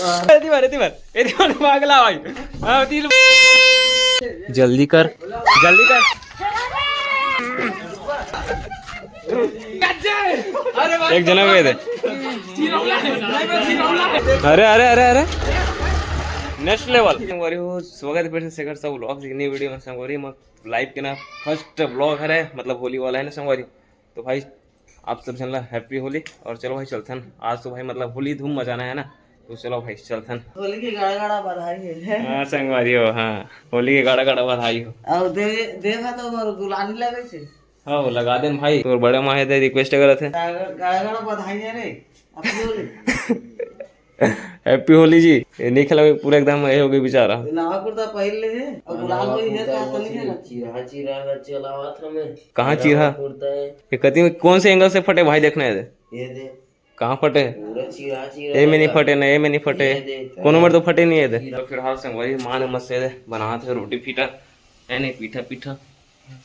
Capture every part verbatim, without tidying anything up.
एती बर, एती बर, एती बर, भाग ला भाई। हाँ, तीन। जल्दी कर, जल्दी कर। एक जना को दे। अरे, अरे, अरे, अरे। Next level। संगवारी हो, स्वागत है फिर से शेखर साहू vlogs की नई video में। संगवारी, मैं live के ना first vlog है, मतलब होली वाला है ना संगवारी। तो भाई, आप सब झन ला happy होली। और चलो भाई, चलथन आज तो भाई, मतलब होली धूम मचाना है ना। तो चलो भाई, चलथन। होली के गाड़ा गाड़ा बधाई है। हाँ संगवारी हो, हाँ, होली के गाड़ा गाड़ा बधाई हो। और दे, देवा तो मोर गुलाल लगे छे। हाँ, वो लगा देन भाई, तोर बड़े माँ हे ते request करत हे। गाड़ा गाड़ा बधाई है रे, अपनी होली। Happy होली जी। ये नहीं खेला, पूरा एकदम ये हो गई बेचारा। नवा कुर्ता पहन ले है और गुलाल वही है, का तो नहीं है ना। चिरा चिरा ना चलावत हमें। कहाँ चिरा? कुर्ता है। ये कति में कौन से angle से फटे भाई, देखना है। ये दे। कहाँ फटे? पूरा चिरा चिरा ए में नहीं फटे ना, ए में नहीं फटे। ये दे। कोनो मेर तो फटे नहीं है दे। तो फिलहाल संगवारी माँ ने मस्त से बनात हे रोटी पीठा, है नहीं, पीठा पीठा।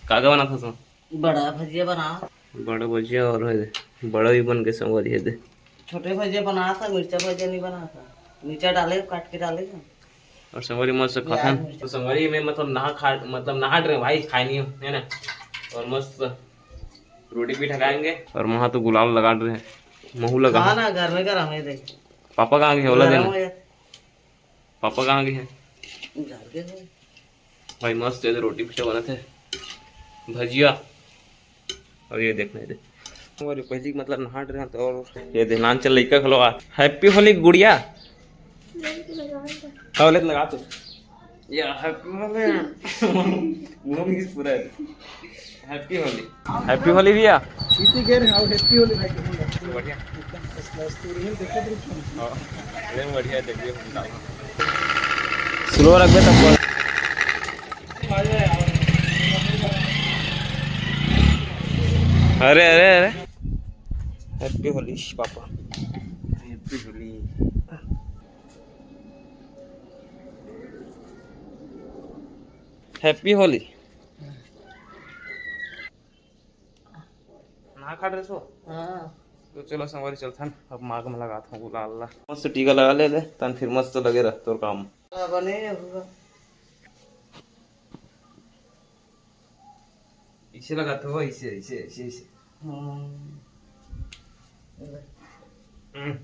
का का बनात हस? बड़ा भजिया बना। बड़ा भजिया और है दे, बड़ा भी बन के संगवारी है दे। छोटे भजिया बनात हे, मिर्चा भजिया नहीं बनात हे। मिर्चा डाले, काट के डाले। और संगवारी मस्त खाथन। तो संगवारी में मतलब नहा खा, मतलब नहा रहे भाई, खाए नहीं हो, है ना। और मस्त रोटी पीठा खाएंगे। और वहाँ तो गुलाल लगा रहे हैं, महू लगा। हाँ ना, घर में गरम है, देख। पापा कहाँ गए? ओला देना। पापा कहाँ गए हैं? घर के हैं। भाई मस्त है, रोटी पीठा बनत हे, भजिया। और ये देखना है, और ये पहली मतलब नहा रहे हैं तो। और ये दे नान चल लइका खलो आ। Happy होली गुड़िया। हाँ, ले लगा तू। या happy होली। मुंह में किस पूरा है। Happy होली। Happy होली भैया। इतनी देर हाँ, happy होली भाई। बढ़िया। एकदम first class। तो reel देखो तो। हाँ, reel बढ़िया है, देखिए। Slow रखबे तब। अरे, अरे, अरे। Happy Holi papa. Happy Holi. Happy Holi. ना खा रहे सो? हाँ। तो चलो संगवारी चलथन, अब माग में लगात हूँ गुलाल ला। मस्त टीका लगा ले दे, तन फिर मस्त लगे रह तोर काम। हाँ, बने हुआ। इसे लगाते हो, इसे, इसे, इसे, इसे। हम्म। हम्म।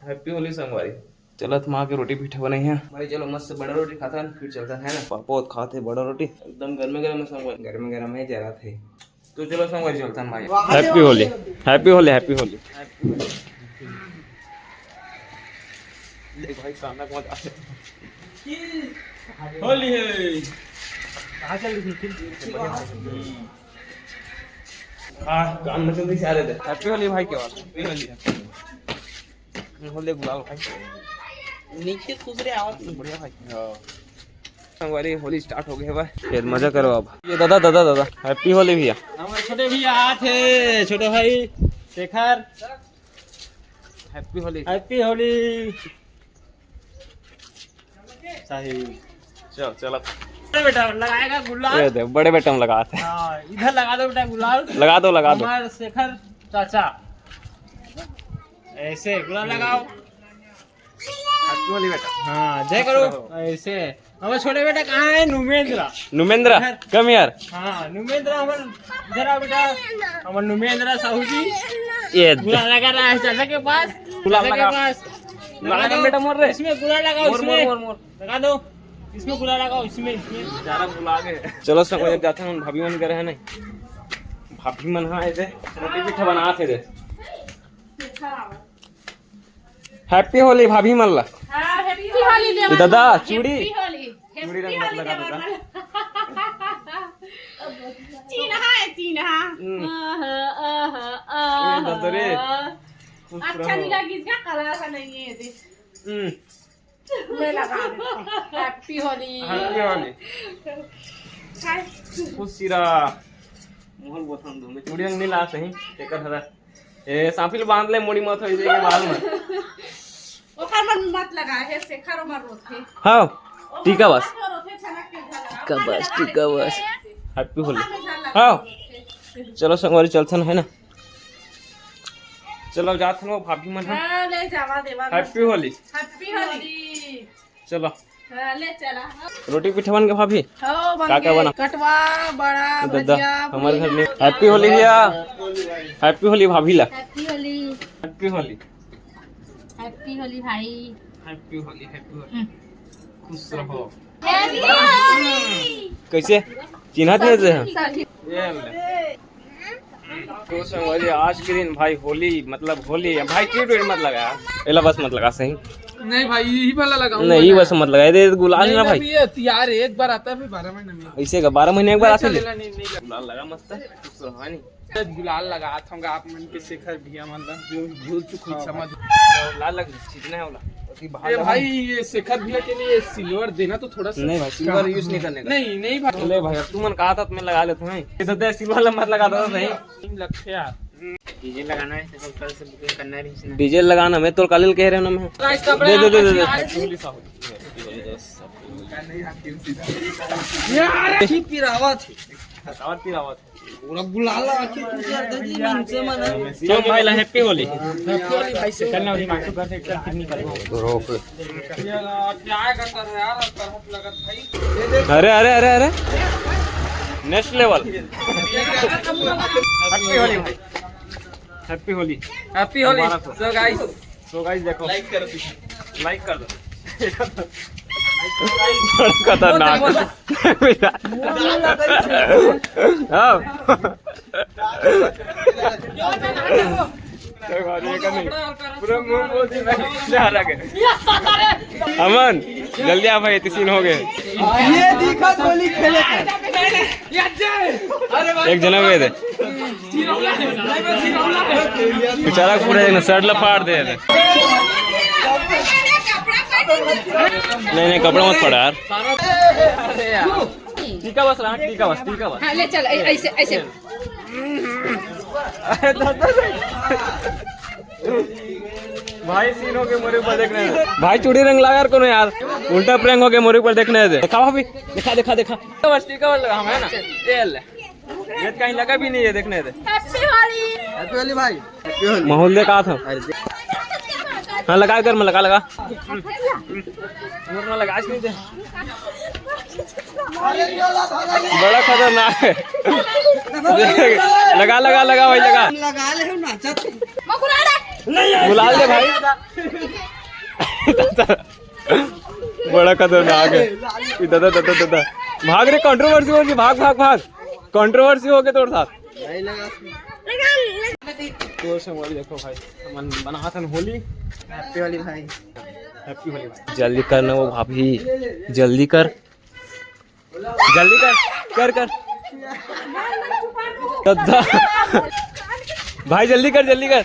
Happy होली संगवारी। चलत माँ के रोटी पीठा बनाई है भाई। चलो मस्त बड़ा रोटी खाथन, फिर चलथन, है ना। पापा होत खात हे बड़ा रोटी, एकदम गरमे गरम है संगवारी, गरमे गरम है, जरा थे। तो चलो संगवारी चलथन भाई। Happy Holi, happy Holi, happy Holi. देख भाई, काना कौन आ होली है। कहाँ चल रही थी? हाँ, कान में चल रही सारे दे। Happy होली भाई, क्या बात है? Happy होली। होली गुलाल भाई। नीचे खुश रहे, आवाज बढ़िया भाई। हाँ। संगवारी होली start हो गई है भाई। फिर मजा करो अब। ये दादा, दादा, दादा। Happy होली भैया। हमारे छोटे भैया आत हे, छोटे भाई शेखर। Happy होली। Happy होली। साहिल। चल, चल। अरे बेटा, लगाएगा गुलाल। ये दे, बड़े बेटा में लगा थे। हाँ, इधर लगा दो बेटा गुलाल। लगा दो, लगा दो। हमारे शेखर चाचा। ऐसे गुलाल लगाओ। Happy होली बेटा। हाँ, जय करो। ऐसे। हमारे छोटे बेटा कहाँ है? नुमेंद्र। नुमेंद्र, इधर। Come here। हाँ, नुमेंद्र, हमारे इधर आओ बेटा। हमारे नुमेंद्र साहू जी। ये गुलाल लगा रहा है चाचा के पास। गुलाल चाचा के लगा। पास। लगा लगा दो दो। बेटा, मोर रे। इसमें गुलाल लगाओ, मोर, इसमें। मोर, मोर, मोर। लगा दो। इसमें गुलाल लगाओ, इसमें, इसमें। बेचारा भुला गए। चलो, सब एक जाते हैं, भाभी मन करे है नहीं। भाभी मन हाँ, ऐसे रोटी पीठा बना थे दे। Happy होली भाभी मन ला। हाँ, happy होली देवर दादा, मन। चूड़ी। Happy होली। चूड़ी रंग मत लगा दो। चीन्हा है, चीन्हा। हम्म। आहा, आहा, ये दादा रे। आहा। खुश अच्छा रहो। नहीं लगी, इसका colour का नहीं है, ये देख। हम्म। मैं लगा देता हूँ। Happy होली। Happy होली। हाय। खुश रहा। मोहन बोथन दो। मैं चूड़ी रंग नहीं ला सही। तेकर हरा। ए, सांपिल बांध ले, मुड़ी मत होई जाएगी बाल में। ओकर मन मत लगा, हे शेखर ओमर रोथे। हाँ, ओमर टीका बस। रोथे, रोथे, छनक के झलक। टीका बस, टीका बस। Happy होली। ओमर में झलक हाँ। रोथे। चलो संगवारी चलथन है ना। चलो, जात हन वो भाभी मन ह। हाँ, ले जावा देवा। Happy होली। Happy होली। चलो। हाँ, ले चला। रोटी पीठा बन के भाभी? हाँ, बन का का के बना? कटवा, बड़ा, ददा, भजिया, हमारे घर में। पूरी। Happy होली भैया। Happy होली भाभी ला। Happy Holi. Happy Holi. Happy Holi भाई। Happy Holi, happy Holi. हम्म। खुश रहो। Happy होली। कैसे? चिन्हत नहीं से? ये ले। तो संगवारी, आज के दिन भाई होली, मतलब होली है भाई, ट्रीट वेट मत लगा, एला बस मत लगा सही। नहीं भाई, यही वाला लगाऊंगा नहीं, ये ना। बस मत लगा, ये गुलाल नहीं ना ना भाई। भैया, यार एक बार आता है, फिर बारह महीने में। ऐसे का बारह महीने एक बार आते ले। चलेला, नहीं, नहीं लगा। गुलाल लगा मस्त, खुश रहो, है नी? गुलाल लगा था आप मन के शेखर भैया, मतलब जो भूल चुक हुई हाँ समझ। भाई। गुलाल लग, सीजन है वाला। अभी बाहर ए लगा। भाई, ये शेखर भैया के लिए सिल्वर देना तो थोड़ा सा। नहीं भाई, सिल्वर use नहीं करने का। नहीं, नहीं भाई। ले भाई, अब तुमन कहा था तो मैं लगा लेता हूँ। ये तो दे, सिल्वर मत लगा दो भाई। तीन लाख यार। डीजे लगाना है, तो कल से बुकिंग करना है, इसने। डीजे लगाना, मैं तो कल कह रहे हो ना मैं। Guys, कपड़े दे, दे, दे, दे, दे। यार, की पिरावा थे। और पिरावा थे। पूरा गुलाल आके पूजा दे दी मन से मन। क्यों भाई ला, happy होली। Happy होली भाई से। चल ना, अभी मासू घर से एक बार picnic कर लो। रोक। अरे, अरे, अरे, अरे, next level। Happy होली भाई, happy होली। Happy होली। मुबारक हो। So guys, तो गाइस देखो, लाइक कर दो, लाइक कर दो। बड़ा खतरनाक। हाँ। पूरा मुंह बोल दिया, जा रहा है। अमन, जल्दी आ भाई, इतनी सीन हो गए। ये दिखा गोली खेले कर। एक जना भी दे। बेचारा पूरा एक शर्ट ला फाड़ दे रहे। नहीं, नहीं, कपड़ा मत फाड़ यार। टीका बस रहा, टीका बस, टीका बस। हाँ, ले चल, ऐ-, ऐसे, ऐसे। अरे दादा रे। भाई, सीन हो गए मोरे ऊपर, देखने दे। भाई, चूड़ी रंग लगा यार कोनो यार। उल्टा प्रैंक हो गया मोरे ऊपर, देखने दे। दिखा भाभी, दिखा, दिखा, दिखा। बस टीका बस लगा, हम है ना। ये ले। ये कहीं लगा भी नहीं है, देखने दे। Happy होली। Happy होली भाई। Happy होली। माहौल दे का था। अरे दे। हाँ, लगा इधर में, लगा, लगा। इधर में लगा, इसमें दे। बड़ा खतरनाक है। लगा, लगा, लगा भाई, लगा। लगा ले, नाचत। गुलाल दे भाई। बड़ा खतरनाक है। ये दादा, दादा, दादा। भाग रे, कंट्रोवर्सी हो गई, भाग, भाग, भाग। कंट्रोवर्सी हो गई तोर साथ। तो संगवारी देखो भाई, हमन बनात हन होली। Happy होली भाई। Happy होली भाई। जल्दी कर ना वो भाभी, जल्दी कर। जल्दी कर, कर, कर। दादा। भाई जल्दी कर, जल्दी कर।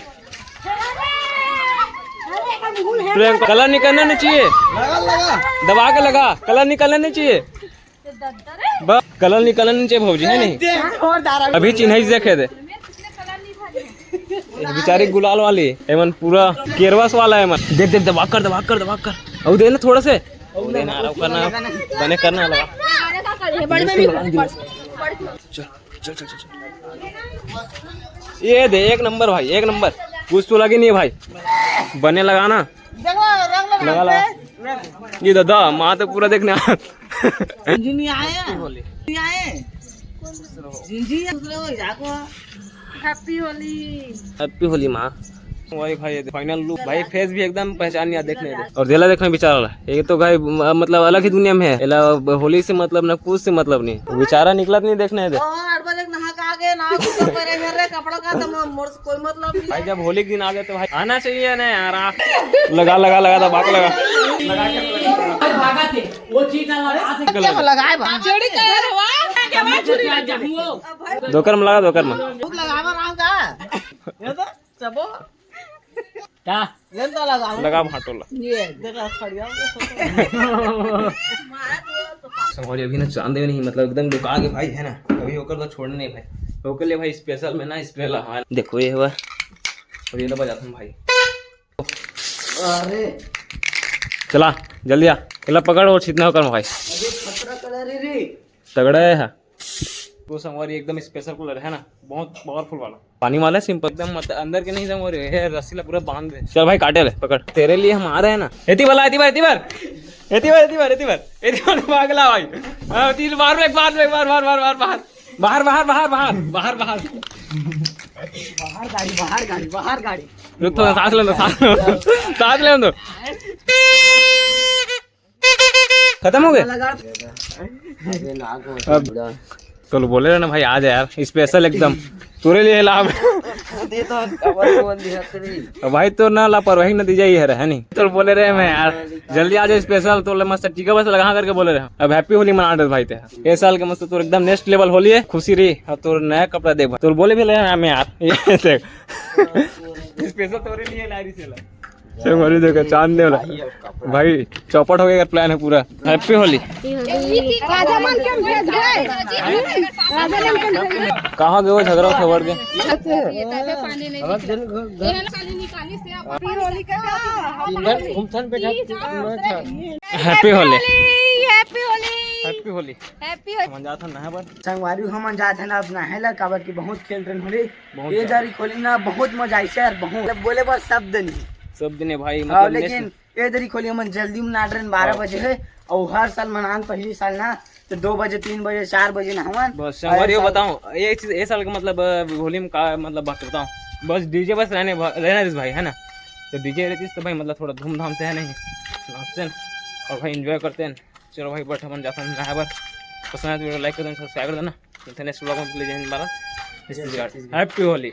प्रियंका, कलर निकलना नहीं चाहिए। लगा, लगा। दबा के लगा, कलर निकलना नहीं चाहिए। बस, कलर निकलना नहीं चाहिए भौजी, है नहीं? अभी चिन्हई से देखे दे। बेचारी गुलाल वाली, एमन पूरा केरवस वाला है एमन। देख, देख, दबा कर, दबा कर, दबा कर। अउ दे ना थोड़ा से। अउ दे ना, अउ करना, बने करना लगा। चल, चल, चल, चल। ये दे, एक नंबर भाई, एक नंबर। कुछ तो लगे नहीं है भाई, बने लगाना। लगा, लगा। ये दादा, माँ तो पूरा देखने आ। जिंजी नहीं आए, नहीं आए। जिंजी है, दूसरे को जाको। Happy होली। Happy होली माँ। वही भाई, final look भाई, face भी एकदम पहचान नहीं आ, देखने दे। और देला देखने बेचारा ला, ये तो भाई म-, मतलब अलग ही दुनिया में है। एला होली से मतलब ना, कुछ से मतलब नहीं, बेचारा निकलत नहीं, देखने दे। और हर बार एक नहा के आगे ना, कुछ करे घर रे, कपड़ा का तो मोर से कोई मतलब नहीं। भाई जब होली के दिन आ गए तो भाई आना चाहिए ना यार। लगा, लगा, लगा, दबा के लगा। भागा थे, वो चीज ना लगा थे। क्या लगाए बा? चोरी कर रहा है, क्या बात चोरी कर रहा है? दोकर में लगा, दोकर में। बहुत लगावा रहा हूँ का? ये तो सबो। का? ये तो लगाओ। लगा भाटोला। ये देखा खड़िया। संगवारी अभी ना चांद नहीं, मतलब एकदम दुका के भाई है ना, अभी ओकर तो छोड़ने नहीं भाई, ओकर लिए भाई special में ना spray ला। हाँ, देखो ये हुआ, अभी ये तो बजाता हूँ भाई। अरे चला जल्दी आ, एला पकड़ और छितना ओकर में भाई। अरे खतरा कलर है रे। तगड़ा है। तो संगवारी एकदम स्पेशल कूलर है ना, बहुत पावरफुल वाला। पानी वाला सिंपल एकदम, मत अंदर के नहीं संगवारी, ये रस्सी ला पूरा बांध दे। चल भाई काटे ले, पकड़, तेरे लिए हम आ रहे हैं ना। एती वाला, एती बार, एती बार, एती बार, एती बार, एती बार, एती बार, भाग ला भाई। हाँ, तीन बार में, बार में, बार, बार, बार, बार, बाहर, बाहर, बाहर, बाहर, बाहर, बाहर, बाहर। बाहर गाड़ी, बाहर गाड़ी, बाहर गाड़ी। रुक, थोड़ा सांस लेने दो, सांस लेने दो, सांस लेने दो। खत्म हो गए? अब तो बोले रहे ना भाई, आ जा यार, स्पेशल एकदम तोरे लिए लाभ। दे तो खबर कौन दिया तेरी? अब भाई तो ना लापरवाही नतीजा ही है, है नहीं? तो बोले रहे मैं यार, जल्दी आ जाओ स्पेशल, तो ले मस्त टीका बस लगा करके बोले रहे। अब हैप्पी होली मना रहे भाई ते। ये साल के मस्त तोर एकदम नेक्स्ट लेवल होली है, खुशी रही। अब तोर नया कपड़ा देख भाई, तोर बोले भी ले रहे हैं मैं यार। ये देख। स्पेशल तोरे लिए ला रही से ला। संगवारी देखो, चांद देवला। भाई, चौपट हो गया, प्लान है पूरा। हैप्पी होली। राजा मन के हम भेज गए। राजा मन के हम भेज गए। कहाँ गए वो झगड़ा उठा बढ़ के? हैप्पी होली का। Happy Holi. Happy Holi. Happy Holi. Happy Holi. हम जात हन नहाए बर। संगवारी, हमन जात हन अब नहाए ला, काबर कि बहुत खेल रहे होली। बहुत ये ज्यादा। दरी खोली ना, बहुत मजा आई यार, बहुत। मतलब, बोले बर शब्द नहीं। शब्द नहीं भाई, हाँ, मतलब, लेकिन नेक्स्ट ये दरी खोली हमन जल्दी मना रहे, बारह हाँ। बजे है, और हर साल मनान पहली साल ना, तो दो बजे, तीन बजे, चार बजे नहावन। बस, और संगवारी, ये साल बताऊं, ये चीज, ये साल का मतलब, अ, होली में का मतलब बात बताऊं, बस डीजे बस रहने भा-, रहना दिस भाई, है ना? तो डीजे रहती तो भाई, मतलब, थोड़ा धूमधाम से है नहीं, नाचते हैं। और भाई एंजॉय करते हैं। चलो भाई, बैठ, हमन जाते हैं नहाए बर। पसंद आए तो वीडियो लाइक कर देना, सब्सक्राइब कर देना। मिलते हैं नेक्स्ट व्लॉग में। प्लीज, जय हिंद, भारत। जय छत्तीसगढ़। छत्तीसगढ़। हैप्पी होली।